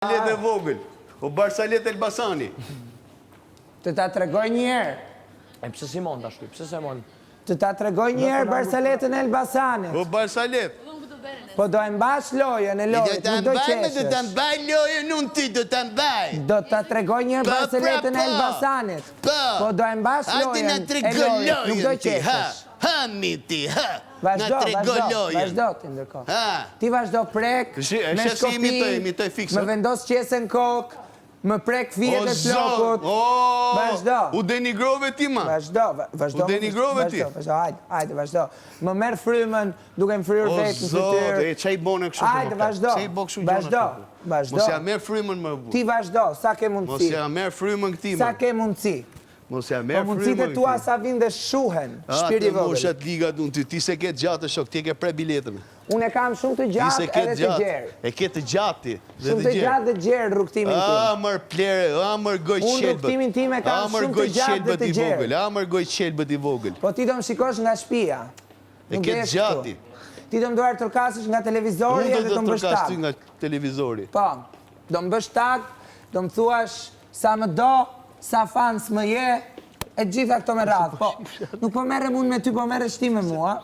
Barcaletë e vogël. O Barcaletë Elbasani. Të ta tregoj një herë. E pse s'i mon tash ky? Pse s'e mon? Të ta tregoj një herë Barcaletën e Elbasanit. O Barcaletë. Po do e mbash lojën e Lorit, nuk do qeshësh. Do ta mbaj lojën unë ty, do ta mbaj. Do ta tregoj një herë Po, pra, Barcaletën e po. Elbasanit. Po. Po do e mbash Hajde na lojën e trego Lorit, nuk do lojën ti, ha. qeshësh. Ha mi ti, ha. Na Vazhdo, trego vazhdo, lojën. vazhdo ti ndërkohë. Ha. Ti vazhdo prek, Shi, e me sheh si shkopin, imitoj, imitoj fiks, më ë? vendos qesen n'kokë, më prek fijet O e zot, flokut. o, Vazhdo. U denigrove ti ma. Vazhdo, va- vazhdo. U denigrove ti. Vazhdo, vazhdo, hajde, hajde, vazhdo. Më merr frymën, duke më fryrë O vetë në zot, fytyrë. e ça i bone kështu Hajde, vazhdo. Pse i bo kështu gjëra? Vazhdo, vazhdo. Mos ja merr frymën më burrë. Ti vazhdo, sa ke Mos mundësi. ja merr frymën këtij Sa më. ke mundësi. Mos ja Po merr mundësitë frymën e tua këtij. sa vinë dhe shuhen, A, shpirti të i vogël. mbushat ligat unë ty, ti s'e ke të gjatë shok, ti e ke pre biletën. Unë e kam shumë të Ti s'e gjatë ke edhe të të gjatë. gjerë. E ke të gjatë ti, dhe Shumë të të gjerë. gjatë dhe të gjerë rrugëtimin tim. A, mër plere, a, mër gojë Unë qelbët. rrugëtimin tim e kam A, mër shumë të gojë gjatë dhe qelbët të i gjerë. vogël, a, mër gojë qelbët i vogël. Po ti do më shikosh nga shtëpia. E Nuk ke do të jesh gjatë këtu. ti. Ti do më duartrokasësh nga televizori Unë do edhe të do më bësh trokas ty tag. nga televizori. Po, do më bësh tag, do më thuash sa më do, sa fans më je, e gjitha këto me radhë. Po, nuk po merrem unë me ty, po merresh ti me mua.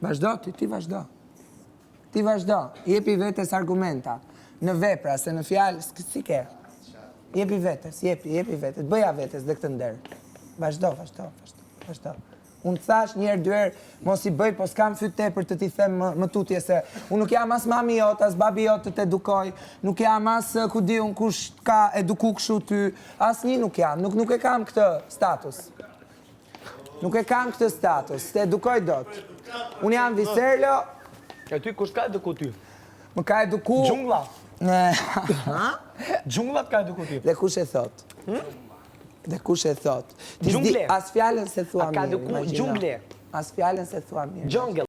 Vazhdo, ti, ti vazhdo. Ti vazhdo, jepi vetes argumenta. Në vepra, se në fjalë, si ke. Jepi vetes, jepi, jepi vetes, bëja vetes dhe këtë nder. Vazhdo, vazhdo, vazhdo, vazhdo. Unë të thashë një herë, dy herë, mos i bëj, po s'kam fyt tepër të t'i them më, më tutje se unë nuk jam as mami jot, as babi jot të të edukoj, nuk jam as ku di unë kush të ka eduku kështu ty, asnjë nuk jam, nuk nuk e kam këtë status. Nuk e kam këtë status, s'të edukoj dot. Unë jam Viserlo. E ty kush t'ka eduku ty? Më ka eduku Xhungla. Ha? Xhungla të ka eduku ty. Dhe kush e thot? Hm? Dhe kush e thot? Ti s'di as fjalën s'e thua mirë. A ka eduku xhungle? As fjalën s'e thua mirë. Jungle.